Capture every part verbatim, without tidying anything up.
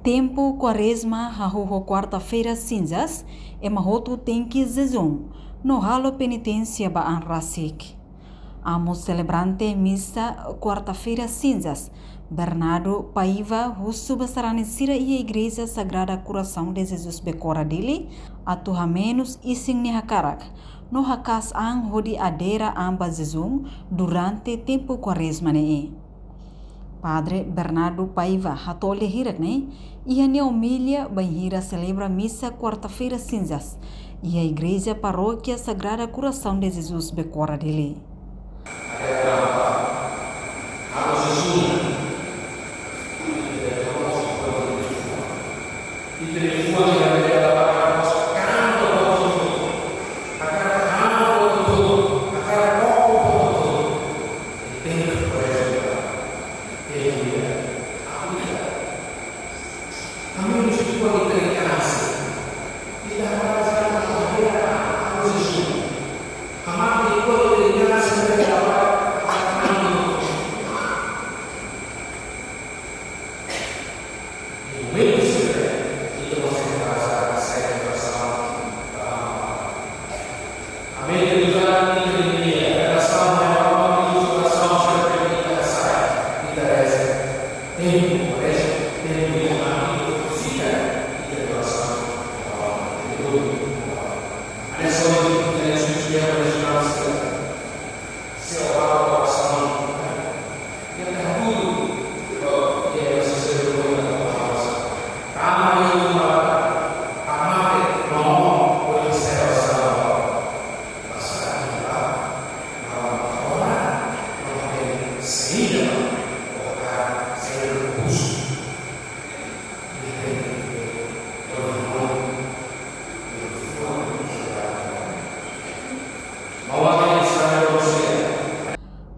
Tempu Kuarezma hahú ho Kuarta-feira Sinzas, ema hotu tenke jejún no halo peniténsia ba an rasik. Amu selebrante misa Kuarta-feira Sinzas, Bernardo Paiva, husu ba sarani sira iha Igreja Sagrada Coração de Jesus Becora Dili atu hamenus isin nia hakarak no haka'as an hodi adera an ba jejún durante tempu Kuarezma ne'e. Padre Bernardo Paiva hato'o lia hirak-ne'e iha nia omilia bainhira selebra misa Kuarta-feira Sinzas iha Igreja Parókia Sagrada Coração de Jesus Becora Dili.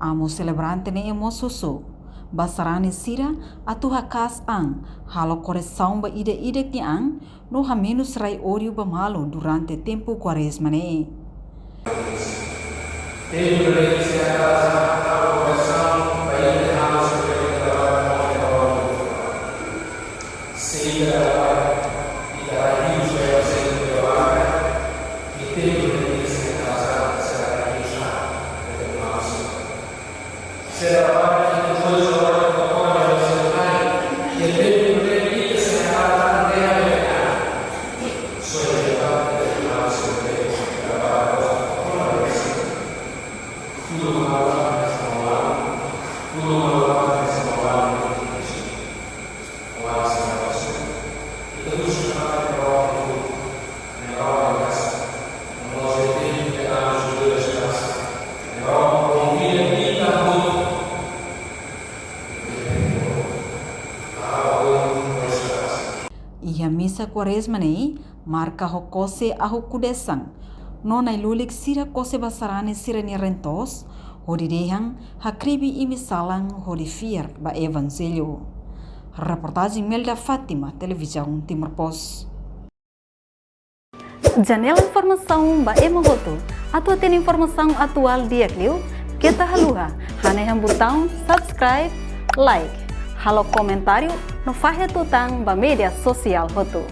Amu selebrante ne'e mós husu ba sarani sira atu haka'as an, halo koresaun ba ida-idak nia an, no hamenus rai ódiu ba malu durante tempu Kuarezma ne'e. Iha misa Kuarezma ne'e marka ho kose ahu kudesan, no nai-lulik sira kose ba sarani sira-nia reen-toos, hodi dehan hakribi imi-salan hodi fiar ba Evanjellu. Reportajen Melda Fátima, Televizaun Timor Post. Janela informasaun ba ema hotu. Atu hatene informasaun atuál di'ak liu, keta haluha hanehan butaun subscribe, like, halo komentáriu no fahe tutan ba média sosiál hotu.